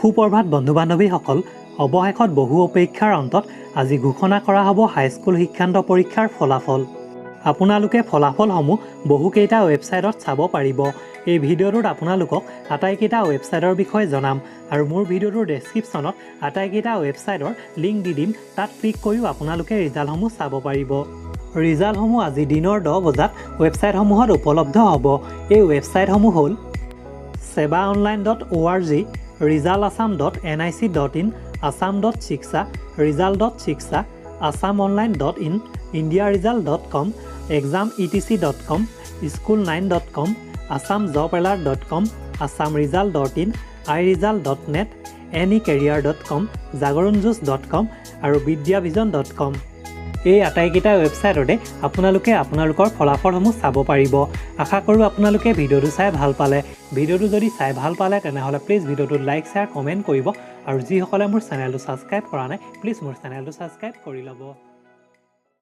সুপ্ৰভাত বন্ধু বান্ধৱীসকল। অৱশেষত বহু অপেক্ষাৰ অন্তত আজি ঘোষণা কৰা হ'ব হাইস্কুল শিক্ষান্ত পৰীক্ষাৰ ফলাফল। আপোনালোকে ফলাফলসমূহ বহুকেইটা ৱেবছাইটত চাব পাৰিব। এই ভিডিঅ'টোত আপোনালোকক আটাইকেইটা ৱেবছাইটৰ বিষয়ে জনাম আৰু মোৰ ভিডিঅ'টোৰ ডেছক্ৰিপশ্যনত আটাইকেইটা ৱেবছাইটৰ লিংক দি দিম। তাত ক্লিক কৰিও আপোনালোকে ৰিজাল্টসমূহ চাব পাৰিব। ৰিজাল্টসমূহ আজি দিনৰ 10 বজাত ৱেবছাইটসমূহত উপলব্ধ হ'ব। এই ৱেবছাইটসমূহ হ'ল sebaonline.org, resultassam.nic.in, assam.shiksha, result.shiksha, assamonline.in, indiaresult.com, exametc.com, school9.com, assamjobalert.com, assamresult.in, iresult.net, necareer.com, jagaranjuj.com আৰু vidyavision.com। এই আটাইকেইটা ৱেবছাইটতে আপোনালোকে আপোনালোকৰ ফলাফলসমূহ চাব পাৰিব। আশা কৰোঁ আপোনালোকে ভিডিঅ'টো চাই ভাল পালে। ভিডিঅ'টো যদি চাই ভাল পালে, তেনেহ'লে প্লিজ ভিডিঅ'টোত লাইক, শ্বেয়াৰ, কমেণ্ট কৰিব আৰু যিসকলে মোৰ চেনেলটো ছাবস্ক্ৰাইব কৰা নাই, প্লিজ মোৰ চেনেলটো ছাবস্ক্ৰাইব কৰি ল'ব।